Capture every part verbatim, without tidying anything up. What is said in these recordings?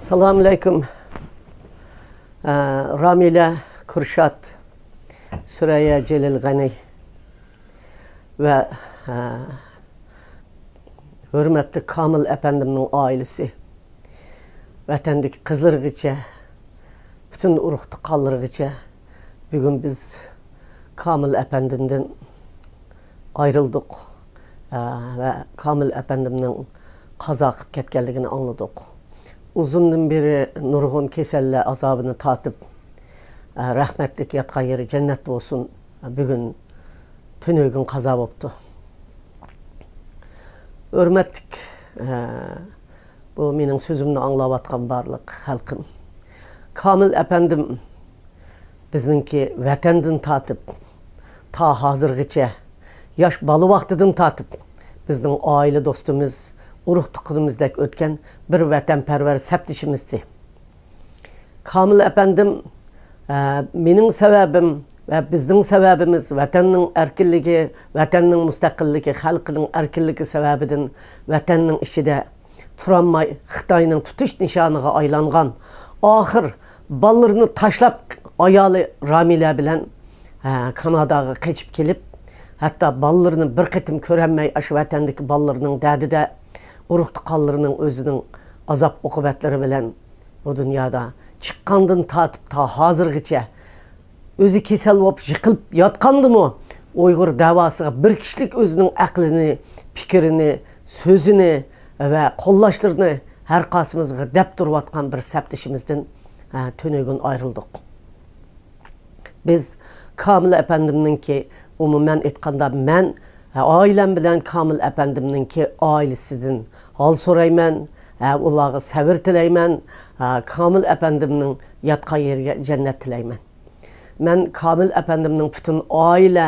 ئەسسالامۇئەلەيكۇم. ئە، رامىلە، كۇرشات، سۈرەييە، جېلىل، غەنى ۋە، ئە، ھۆرمەتلىك كامىل ئەپەندىمنىڭ ئائىلىسى، ۋەتەندىكى قىزلىرىغىچە، پۈتۈن ئۇرۇق تۇغقانلىرىغىچە بۈگۈن بىز كامىل ئەپەندىمدىن ئايرىلدۇق، ئە، ۋە كامىل ئەپەندىمنىڭ قازا قىلىپ كەتكەنلىكىنى ئاڭلىدۇق. ئۇزۇندىن بېرى نۇرغۇن كېسەللەر ئازابىنى تارتىپ، ئە، رەھمەتلىك ياتقان يېرى جەننەتتە بولسۇن. بۈگۈن تۈنۈگۈن قازا بوپتۇ. ھۆرمەتلىك، ئە، بۇ مېنىڭ سۆزۈمنى ئاڭلاۋاتقان بارلىق خەلقىم. كامىل ئەپەندىم بىزنىڭكى ۋەتەندىن تارتىپ، تا ھازىرغىچە، ياش بالا ۋاقتىدىن تارتىپ بىزنىڭ ئائىلە دوستىمىز، ئۇرۇق تۇغقىنىمىزدەك ئۆتكەن بىر ۋەتەنپەرۋەر سەپدىشىمىزدى. كامىل ئەپەندىم، ئە، مېنىڭ سەۋەبىم ۋە بىزنىڭ سەۋەبىمىز، ۋەتەننىڭ ئەركىنلىكى، ۋەتەننىڭ مۇستەقىللىكى، خەلقنىڭ ئەركىنلىكى سەۋەبىدىن ۋەتەننىڭ ئىچىدە تۇرالماي، خىتاينىڭ تۇتۇش نىشانىغا ئايلانغان. ئاخىر بالىلىرىنى تاشلاپ، ئايالى رامىلە بىلەن، ھە، كاناداغا قېچىپ كېلىپ، ھەتتا بالىلىرىنى بىر قېتىم كۆرەلمەي، ئاشۇ ۋەتەندىكى بالىلىرىنىڭ دەردىدە، ئۇرۇق تۇغقانلىرىنىڭ ئۆزىنىڭ ئازاب ئوقۇبەتلىرى بىلەن بۇ دۇنيادا چىققاندىن تارتىپ تا ھازىرغىچە ئۆزى كېسەل بولۇپ يىقىلىپ ياتقاندىمۇ ئۇيغۇر دەۋاسىغا بىر كىشىلىك ئۆزىنىڭ ئەقلىنى، پىكرىنى، سۆزىنى ۋە قوللاشلىرىنى ھەر قايسىمىزغا دەپ تۇرۇۋاتقان بىر سەپدىشىمىزدىن، ھە، تۈنۈگۈن ئايرىلدۇق. بىز كامىل ئەپەندىمنىڭكى، ئومۇمەن ئېيتقاندا، مەن، ھە، ئائىلەم بىلەن كامىل ئەپەندىمنىڭكى ئائىلىسىدىن ھال سورايمەن، ھە، ئۇلارغا سەۋر تىلەيمەن، ھە، كامىل ئەپەندىمنىڭ ياتقان يېرىگە جەننەت تىلەيمەن. مەن كامىل ئەپەندىمنىڭ پۈتۈن ئائىلە،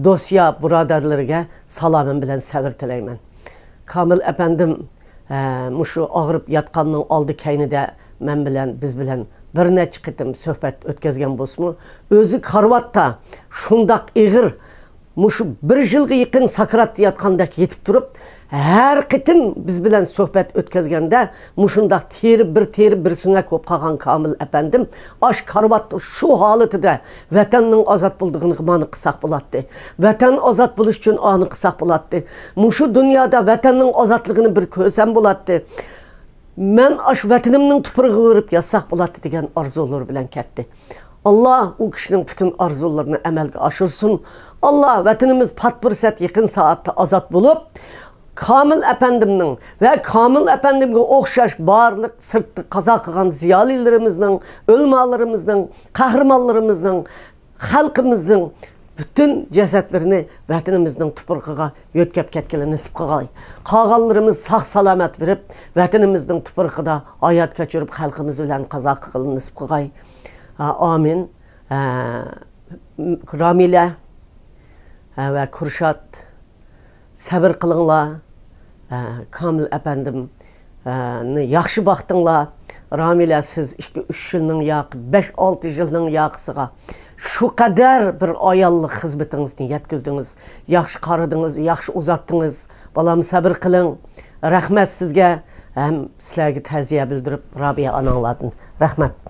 دوست-يار، بۇرادەرلىرىگە سالامىم بىلەن سەۋر تىلەيمەن. كامىل ئەپەندىم، ھە، مۇشۇ ئاغرىپ ياتقاننىڭ ئالدى كەينىدە مەن بىلەن، بىز بىلەن بىر نەچچە قېتىم سۆھبەت ئۆتكەزگەن بولسىمۇ، ئۆزى كارىۋاتتا شۇنداق ئېغىر، مۇشۇ بىر يىلغا يېقىن ساكراتتا ياتقاندەك يېتىپ تۇرۇپ، ھەر قېتىم بىز بىلەن سۆھبەت ئۆتكەزگەندە، مۇشۇنداق تېرە بىر تېرە بىر سۆڭەك بولۇپ قالغان كامىل ئەپەندىم ئاش كارىۋاتتا شۇ ھالىتىدە ۋەتەننىڭ ئازاد بولىدىغىنىغا مانا قىلساق بولاتتى. ۋەتەن ئازاد بولۇش ئۈچۈن ئانى قىلساق بولاتتى. مۇشۇ دۇنيادا ۋەتەننىڭ ئازادلىقىنى بىر كۆرسەم بولاتتى. مەن ئاشۇ ۋەتىنىمنىڭ تۇپرىقىغا بېرىپ ياتساق بولاتتى دېگەن ئارزۇلىرى بىلەن كەتتى. ئاللا ئۇ كىشىنىڭ پۈتۈن ئارزۇلىرىنى ئەمەلگە ئاشۇرسۇن. ئاللا ۋەتىنىمىز پات پۇرسەت يېقىن سائەتتە ئازاد بولۇپ، كامىل ئەپەندىمنىڭ ۋە كامىل ئەپەندىمگە ئوخشاش بارلىق سىرتتا قازا قىلغان زىيالىيلىرىمىزنىڭ، ئۆلىمالىرىمىزنىڭ، قەھرىمانلىرىمىزنىڭ، خەلقىمىزنىڭ پۈتۈن جەسەتلىرىنى ۋەتىنىمىزنىڭ تۇپرىقىغا يۆتكەپ كەتكىلى نېسىپ قىلغاي. قالغانلىرىمىز ساق-سالامەت بېرىپ، ۋەتىنىمىزنىڭ تۇپرىقىدا ھايات كەچۈرۈپ، خەلقىمىز بىلەن قازا قىلغىلى نېسىپ قىلغاي. ھە، ئامىن. ھە، رامىلە، ھە، ۋە كۇرشات، سەۋر قىلىڭلار. ھە، كامىل ئەپەندىم، ھە، نى ياخشى باقتىڭلار. رامىلە، سىز ئىككى، ئۈچ يىلنىڭ ياقى، بەش، ئالتە يىلنىڭ ياقىسىغا شۇ قەدەر بىر ئاياللىق خىزمىتىڭىزنى يەتكۈزدىڭىز. ياخشى قارىدىڭىز، ياخشى ئۇزاتتىڭىز. بالام، سەۋر قىلىڭ. رەھمەت سىزگە ھەم سىلەرگە تەزىيە بىلدۈرۈپ، رابىيە ئاناڭلاردىن. رەھمەت.